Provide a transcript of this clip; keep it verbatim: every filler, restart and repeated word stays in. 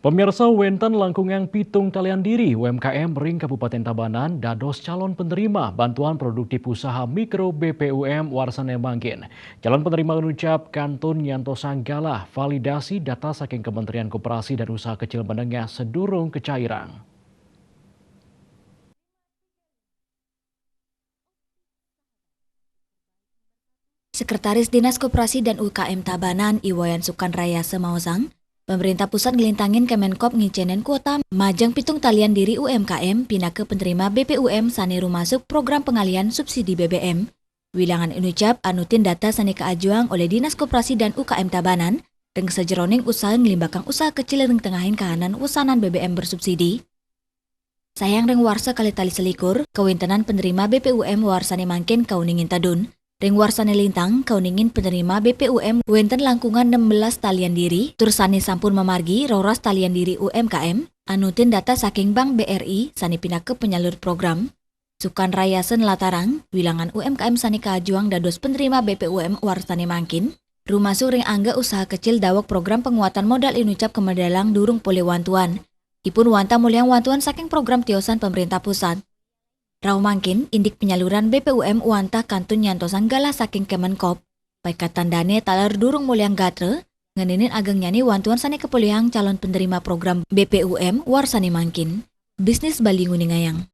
Pemirsa, wénten langkungan pitung talian diri U M K M ring Kabupaten Tabanan dados calon penerima bantuan produktif usaha mikro B P U M warsane mangkin. Calon penerima inucap kantun nyantosang galah validasi data saking Kementerian Koperasi dan Usaha Kecil Menengah sedurung kacairan. Sekretaris Dinas Koperasi dan U K M Tabanan, I Wayan Sukanraya, semaosang, pemerintah pusat ngelintangin Kemenkop ngicenin kuota majeng pitung talian diri U M K M pinaka penerima B P U M sane rumasuk program pengalihan subsidi B B M. Wilangan inucap anutin data sane kaajuang olih Dinas Koperasi dan U K M Tabanan ring sajeroning usaha nglimbakang usaha kecil ring tengahin kahanan wesanan B B M bersubsidi. Sayang ring warsa kalih tali selikur, kawentenan penerima B P U M warsane mangkin kauningin tedun. Ring warsane lintang, kauningin penerima B P U M wenten langkungan nem belas talian diri, tur sane sampun mamargi roras talian diri U M K M, anutin data saking Bank B R I sane pinaka penyalur program. Sukanraya nlatarang, wilangan U M K M sane kaajuang dados penerima B P U M warsane mangkin, rumasuk ring angga usaha kecil daweg program penguatan modal inucap kamedalang durung polih wantuan. Ipun wantah molihang wantuan saking program tiosan pemerintah pusat. Rauh mangkin, indik penyaluran B P U M wantah kantun nyantosang galah saking Kemenkop. Paikatan dane taler durung molihang gatra, ngeninin agengnyane wantuan sane kapolihang calon penerima program B P U M warsane mangkin. Bisnis Bali nguningayang.